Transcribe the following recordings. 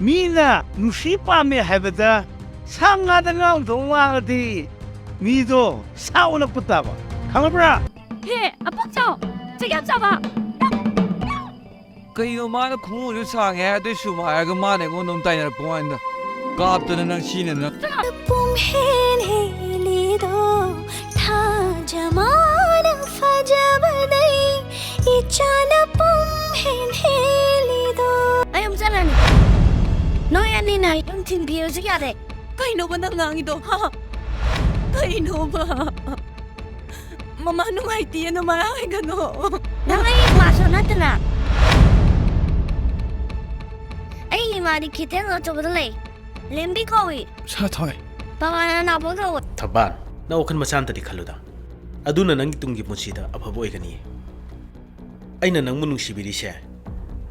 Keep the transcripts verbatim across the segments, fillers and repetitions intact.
ꯃꯤꯅ ꯅꯨꯡꯁꯤ ꯄꯥꯝꯃꯦ ꯍꯥꯏꯕꯗ ꯁꯥ ꯉꯥꯗ ꯉꯥꯎꯗꯧ ꯃꯥꯜꯂꯗꯤ ꯃꯤꯗꯣ ꯁꯥ ꯑꯣꯜꯂꯛꯄ ꯇꯥꯕ꯫ ꯈꯪꯉꯕ꯭ꯔꯥ? ꯍꯦ, ꯑꯄꯛꯆꯥꯎ! ꯆꯩ ꯌꯥꯝ ꯆꯥꯕ! ꯀꯩꯅꯣ ꯃꯥꯅ ꯈꯣꯡꯎꯞꯁꯨ ꯁꯥꯡꯉꯦ ꯍꯥꯏ, ꯑꯗꯨꯏꯁꯨ ꯍꯥꯏꯔꯒ ꯃꯥꯅ ꯑꯩꯉꯣꯟꯗ ꯑꯃꯨꯛ ꯇꯥꯏꯅꯔꯛꯄ ꯋꯥꯅꯤꯗ꯫ ꯀꯥꯞꯇꯅ ꯅꯪ ꯁꯤꯅ ꯅꯪ꯫ ꯄꯨꯝꯍꯦꯟ ꯍꯦꯜꯂꯤꯗꯣ, ꯊꯥꯖꯃꯥꯅ ꯐꯖꯕꯗꯩ, ꯏꯆꯥꯅ ꯄꯨꯝꯍꯦꯟ ꯍꯦꯜꯂꯤꯗꯣ꯫ ꯑꯩ ꯑꯃꯨꯛ ꯆꯠꯂꯅꯤ꯫ ꯅꯣꯏ ꯑꯅꯤꯅ ꯌꯨꯝ ꯊꯤꯟꯕꯤꯔꯁꯨ ꯌꯥꯔꯦ꯫ ꯀꯩꯅꯣꯕ ꯅꯪ ꯉꯥꯡꯉꯤꯗꯣ? ꯍꯥ? ꯀꯩꯅꯣꯕ? ꯃꯃꯥ ꯅꯨꯡꯉꯥꯏꯇꯦꯅ ꯃꯔꯥ ꯑꯣꯏꯒꯅꯣ꯫ ꯅꯪ ꯑꯩ ꯏꯃꯥꯁꯨ ꯅꯠꯇꯅ꯫ ꯑꯩ ꯏꯃꯥꯗꯤ ꯀꯩꯊꯦꯜ ꯑꯆꯧꯕꯗ ꯂꯩ꯫ ꯂꯦꯝꯕꯤ ꯀꯧꯏ꯫ ꯁꯥꯊꯣꯏ꯫ ꯕꯕꯥꯅ ꯅꯥꯕꯣꯛ ꯀꯧꯏ꯫ ꯊꯕꯥꯜ, ꯅꯪ ꯋꯥꯈꯜ ꯃꯆꯥ ꯑꯝꯇꯗꯤ ꯈꯜꯂꯨꯗ꯫ ꯑꯗꯨꯅ ꯅꯪꯒꯤ ꯇꯨꯡꯒꯤ ꯄꯨꯟꯁꯤꯗ ꯑꯐꯕ ꯑꯣꯏꯒꯅꯤ꯫ ꯑꯩꯅ ꯅꯪꯕꯨ ꯅꯨꯡꯁꯤꯕꯤꯔꯤꯁꯦ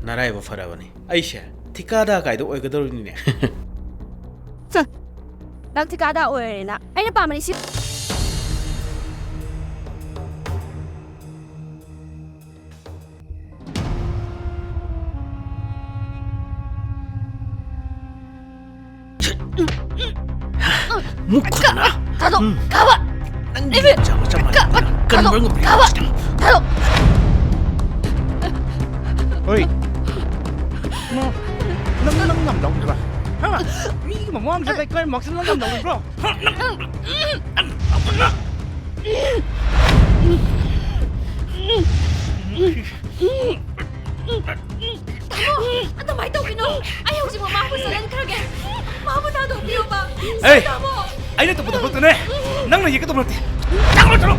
ꯅꯔꯥꯏꯕꯛ ꯐꯔꯕꯅꯤ꯫ ꯑꯩꯁꯦ ꯊꯤꯀꯥꯗꯥ ꯀꯥꯏꯗꯣ ꯑꯣꯏꯒꯗꯧꯔꯤꯅꯤꯅꯦ꯫ ꯆꯠ! ꯅꯪ ꯊꯤꯀꯥꯗꯥ ꯑꯣꯏꯔꯦꯅ ꯑꯩꯅ ꯄꯥꯝꯕꯅꯤ ꯁꯤ꯫ ꯃꯨꯛ ꯈꯨꯗꯅ꯫ ꯊꯥꯗꯣꯛ! ꯎꯝ꯫ ꯀꯥꯕ! ꯅꯪꯒꯤ ꯏꯕꯦ! ꯌꯥꯝ ꯆꯥꯎꯕ ꯆꯞ ꯃꯥꯟꯅꯩ꯫ ꯀꯥꯕ! ꯀꯟꯕ ꯊꯥꯗꯣꯛ! ꯉꯝꯗ꯭ꯔꯤ ꯀꯥꯕ! ꯀꯥꯟꯁꯤꯗ꯫ ꯊꯥꯗꯣꯛ! ꯍꯣꯏ꯫ ꯅꯪ, ꯅꯪ, ꯅꯪ ꯉꯝꯗꯧꯔꯤꯕ꯭ꯔꯥ? ꯍꯥ? ꯃꯤꯒꯤ ꯃꯃꯥꯡꯁꯤꯗ ꯏꯀꯥꯏ ꯃꯥꯡꯁꯤꯜꯂ ꯉꯝꯗꯧꯔꯤꯕ꯭ꯔꯣ? ꯍꯥ? ꯅꯪ, ꯅꯪ, ꯅꯪ, ꯅꯪ, ꯇꯥꯃꯣ, ꯑꯗꯨꯃꯥꯏꯅ ꯇꯧꯕꯤꯅꯣ꯫ ꯑꯩ ꯍꯧꯖꯤꯛꯃꯛ ꯃꯥꯕꯨ ꯆꯠꯍꯟꯈ꯭ꯔꯒꯦ꯫ ꯃꯥꯕꯨ ꯊꯥꯗꯣꯛꯄꯤꯌꯣꯕ꯫ ꯑꯦ! ꯇꯥꯃꯣ! ꯑꯩꯅ ꯇꯧꯕ ꯊꯕꯛꯇꯨꯅꯦ ꯅꯪꯅ ꯌꯦꯛꯀꯗꯧꯕ ꯅꯠꯇꯦ꯫ ꯆꯠꯂꯣ, ꯆꯠꯂꯣ!